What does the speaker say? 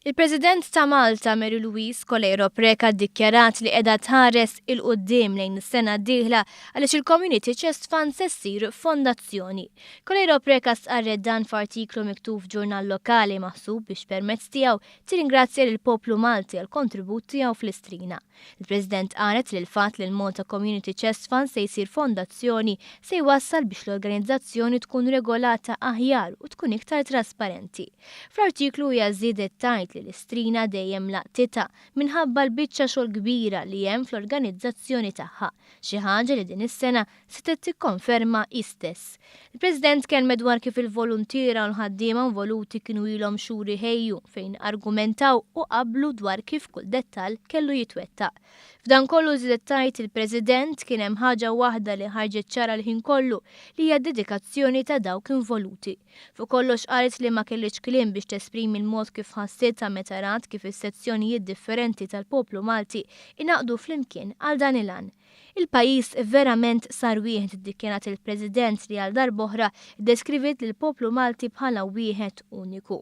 Il-President ta' Malta Mary Louise Coleiro Preca ddikjarat li qiegħda tħares 'il quddiem lejn is-sena d-dieħla għaliex il-Community Chest Fund se ssir fondazzjoni. Coleiro Preca stqarret dan f'artiklu miktub f'ġurnal lokali maħsub biex permezz tiegħu tirringrazzja lill-poplu Malti għall-kontribut tiegħu fl-Istrina. Il-President qalet li l-fatt li l-Malta Community Chest Fund se jsir fondazzjoni se jwassal biex l-organizzazzjoni tkun regolata aħjar u tkun iktar trasparenti. Fl-artiklu hija żiedet tgħid li l-Istrina dejjem laqtitha minħabba l-biċċa xogħol kbira li hemm fl-organizzazzjoni tagħha, xi ħaġa li din is-sena setgħet tikkonferma hi stess. Il-President tkellmet dwar kif il-voluntiera u l-ħaddiema involuti kienu ilhom xhur iħejju fejn argumentaw u qablu dwar kif kull dettall kellu jitwettaq. F'dan kollu żiedet tgħid il-President kien hemm ħaġa waħda li ħarġet ċara l-ħin kollu li hija d-dedikazzjoni ta' dawk involuti. Fuq kollox qalet li ma kellitx kliem biex tesprimi l-mod kif ħassitha meta rat kif is-sezzjonijiet differenti tal-poplu Malti ingħaqdu flimkien għal dan il-għan. Il-pajjiż verament sar wieħed, iddikjarat il-President li għal darb'oħra ddeskriviet lill-poplu Malti bħala wieħed uniku.